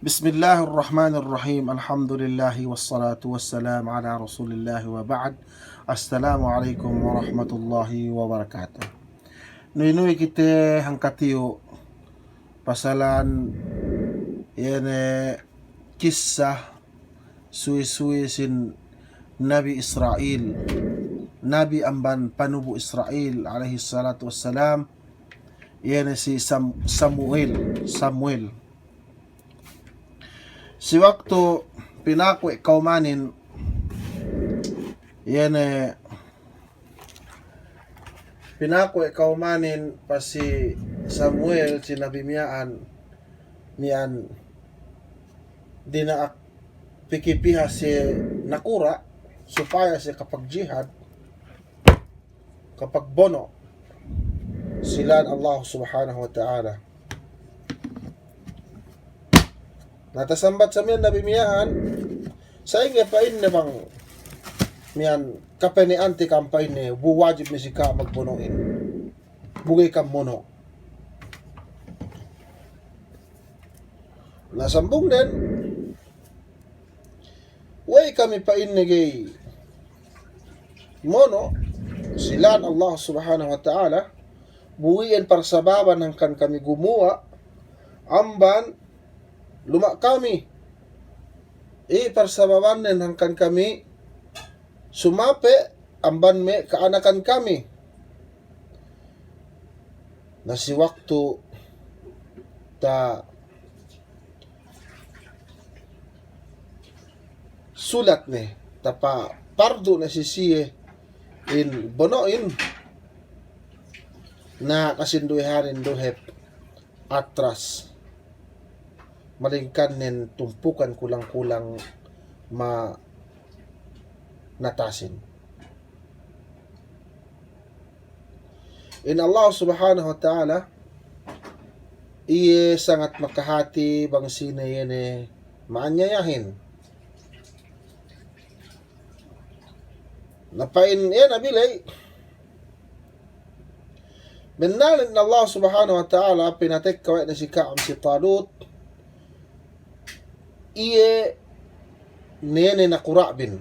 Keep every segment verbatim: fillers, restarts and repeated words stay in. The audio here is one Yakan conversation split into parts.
بسم الله الرحمن الرحيم. الحمد لله والصلاة والسلام على رسول الله وبعد. السلام عليكم ورحمة الله وبركاته. Nuwi-nuwi kite hangkatiyu' pasalan iye ne kissa suwi-suwi sin Nabi Isra'il, nabi amban panubu' Isra'il, alaihi salatu wassalam, iye ne si Sam-, Samuel, Samuel. Si waktu pinakuwe' kawmanin, iye ne pinakuwe' kawmanin pa si Samuel si nabi miya'an, miya'an dina'ak pikipiha siye nakura', supaya siye kapagjihad, kapagbono' si lān Allah Subhanahu wa Ta'ala. Na tasambat sa miya'an nabi miya'an, sa'ingge pa'inne bang miya'an kapene'ante ka'am pa'inne, bu wajib ne si ka'am magbono'in. Bu ga'i ka'am mono'. Na sambungnen, we'ey kami pa'inne ga'i mono' si lān Allah Subhanahu wa Ta'ala, bu iyan parsababan hangkan kami gumuwa' amban luma' kami. Iye parsababannen hangkan kami sumape' amban me' ka'anakan kami. Na si waktu tasulat ne, tapapardu ne si siye in bono'in, na kasinduwehanin du hep atras. Malingkan nen tumpukan kulang-kulang manatasin. In Allah Subhanahu wa Ta'ala, iye sangat makahati bang sine iye ne ma'anyayahin. Na pa'in iye nabi ley, bennal in Allah Subhanahu wa Ta'ala pinatekka we' ne si ka'am si Talut, iye ne ne nakura'bin.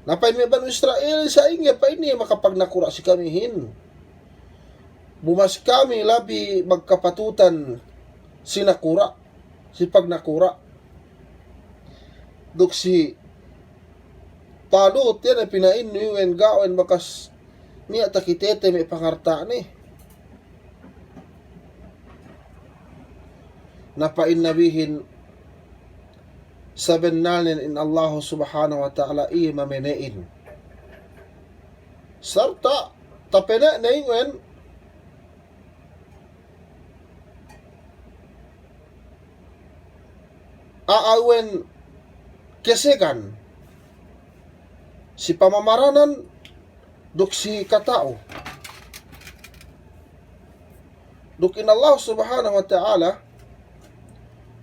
Na pa'in me' Banu Isra'il, sa'ingge pa'inne makapagnakura' si kamihin. Bu mas kami labi magkapatutan si nakura', si pagnakura'. Duk si Talut iye ne pina'innu iwen ga'wen bakas niya' takitete me' pangarta'ne. Na pa'in nabihin, sabennalnen in Allahu Subhanahu wa Ta'ala iye mamene'in. Sarta' tapene'ne iwen a'a iwen kesegan si pamamaranan duk si kata'u. Duk in Allah Subhanahu wa Ta'ala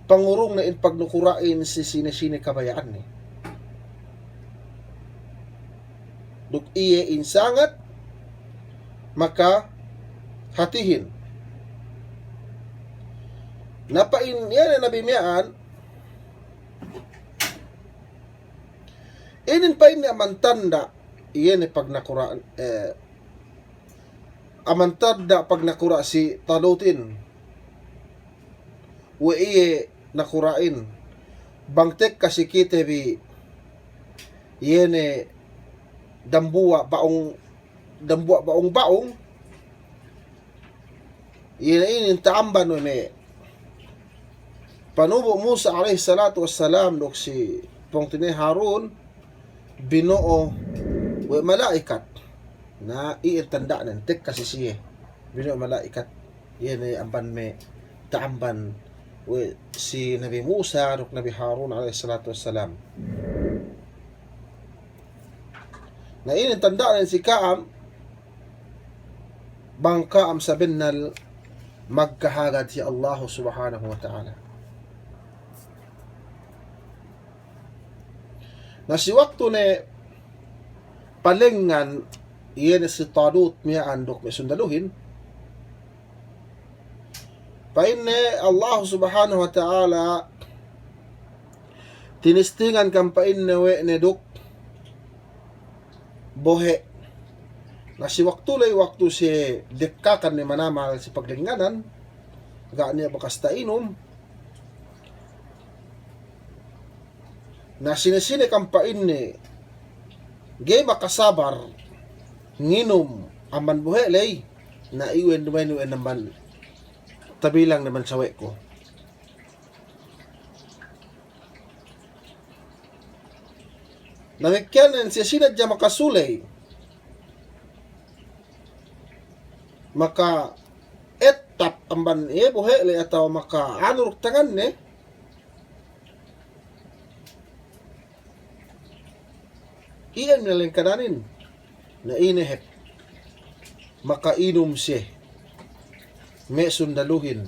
pangurungne in pagnakura'in si sine-sine kabaya'anne. Duk iye in sangat makahatihin. Na pa'in iye ne nabi miya'an, inin pa'inne amban tanda' iye ne pagnakura', eh, amban tanda' pagnakura' si Talutin we' iye nakura'in, bang tekka si kite bi iye ne dambuwa' ba'ung, dambuwa' ba'ung-ba'ung, iye ne inin ta'amban we' me' panubu' Musa alayhis salatu wassalam duk si pungtina'i Harun, bino'o we' mala'ikat. Na iyan tanda'nen tekka si siye bino'o mala'ikat. Iye ne amban me' ta'amban we' si Nabi Musa duk Nabi Harun alayhis salatu wassalam. Na inin tanda'nen si ka'am bang ka'am sabennal magkahagad si Allahu Subhanahu wa Ta'ala. Na si waktu ne palengngan iye ne si Talut miya'an duk me' sundaluhin, Pa'inne Allah Subhanahu wa Ta'ala, tinistingan kam pa'inne we' ne duk bohe'. Na si waktu ley, waktu si dekkakan ne manamal si paglengnganan, ga' niya' bakas ta'inum. Na sine-sine kam pa'inne ga'i makasabar nginum amban bohe' ley, na iwen dumain iwen amban tabilang ne amban sawe'ku. Damikkiyan ne siye sinadja makasuley, makaettap amban iye bohe' ley atawa makaanu duk tanganne, iyan malengkananin, na ine hep maka'inum siye me' sundaluhin,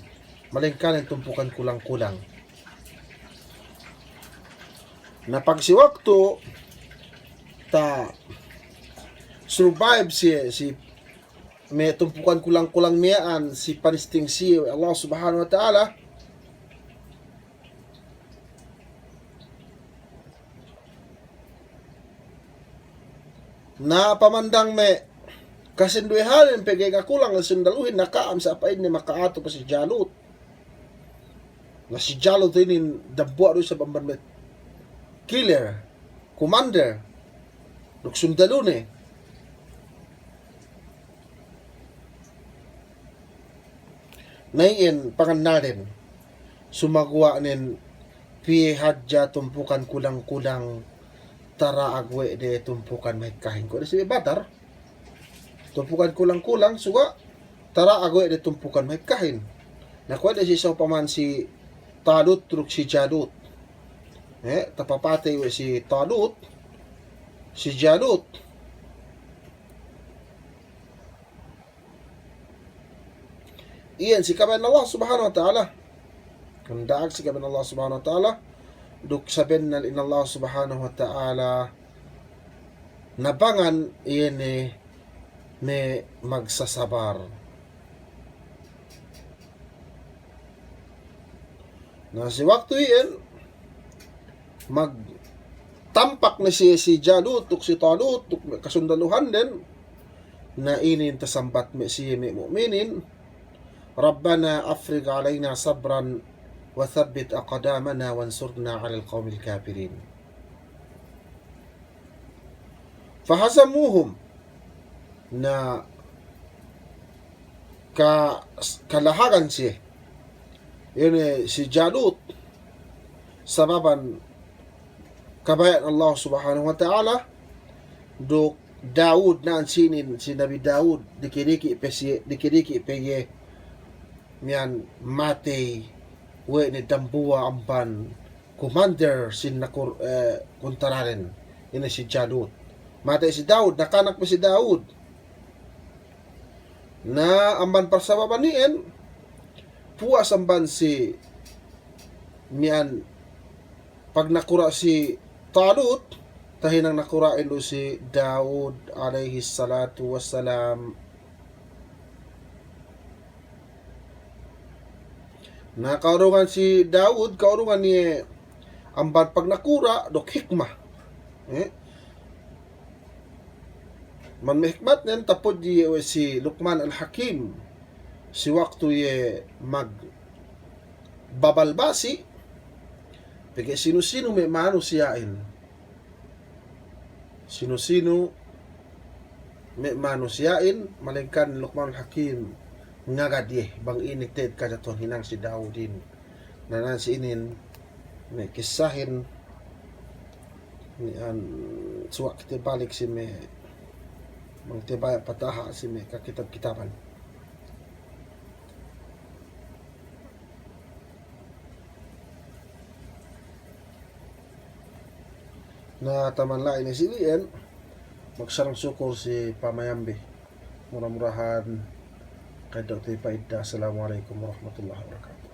malengkanen tumpukan kulang-kulang. Na pag si waktu ta-survive siye, si me' tumpukan kulang-kulang miya'an si panisting siye we' Allah Subhanahu wa Ta'ala, na pamandang me' kasinduwehanen pegge' kakulang si sundaluhin, na ka'am sa' pa'inne maka'atu pe si Jalut. Na si Jalut inin dambuwa' du isab amban me' killer, commander, duk sundalune. Na iyan pangannalden, sumaguwa' nen piye hadja tumpukan kulang-kulang, tara'ag we' de tumpukan mahekkahin. Kuwe' de si Badar, tumpukan kulang-kulang, suga' tara'ag we' de tumpukan mahekkahin. Na kuwe' de si sa'upamahan si Talut duk si Jalut. Eh, tapapatey we' si Talut si Jalut. Iyan si kabaya'an Allah Subhanahu wa Ta'ala. Kanda'ag si kabaya'an Allah Subhanahu wa Ta'ala. Duk sabennal in Allah Subhanahu wa Ta'ala nabangan iye ne me' magsasabar. Na si waktu iyan, magtampak ne si, si Jalut duk si Talut duk me' kasundaluhanden, na inin tasambat me' siye me' mu'minin, "Rabbana afrigh alayna sabran wa thabbit aqdamana wansurna alal qawmil kafirin." Fahazamuhum. Na ka-, kalahagan siye, iye ne si Jalut, sababan kabaya'an Allah Subhanahu wa Ta'ala, duk Daud, na'an sinin si Nabi Daud, diki'-diki' pe siye, diki'-diki' pe iye miya'an matey we' ne dambuwa' amban commander sin nakur-, eh, kuntaranen, ine si Jalut. Matey si Daud, nakanak pe si Daud. Na amban parsababan iyan, puwas amban si miya'an pagnakura' si Talut, tahinang nakura'in du si Daud alayhis salatu wassalam. Na, kaurungan si Daud, kaurungan iye amban pagnakura' duk hikmah. Eh? Man me' hikmatnen tapudji iye we' si Luqman Al-Hakim, si waktu iye magbabal basi', pegge' sinu-sinu me' manusiya'in. Sinu-sinu me' manusiya'in, malengkan Luqmanul Hakim ngagad iye, bang ine te'ed kajatuhan hinang si Daudin. Na, na'an si inin me' kissahin, miya'an suwa' kite balik si me' bang te baya' pataha' si me' kakitab-kitaban. Na, taman la'i ne si li'en, magsarang sukur si pamayambi. Mura-murahan ka'eddo' te pa'idda. Assalamu alaikum warahmatullahi wabarakatuh.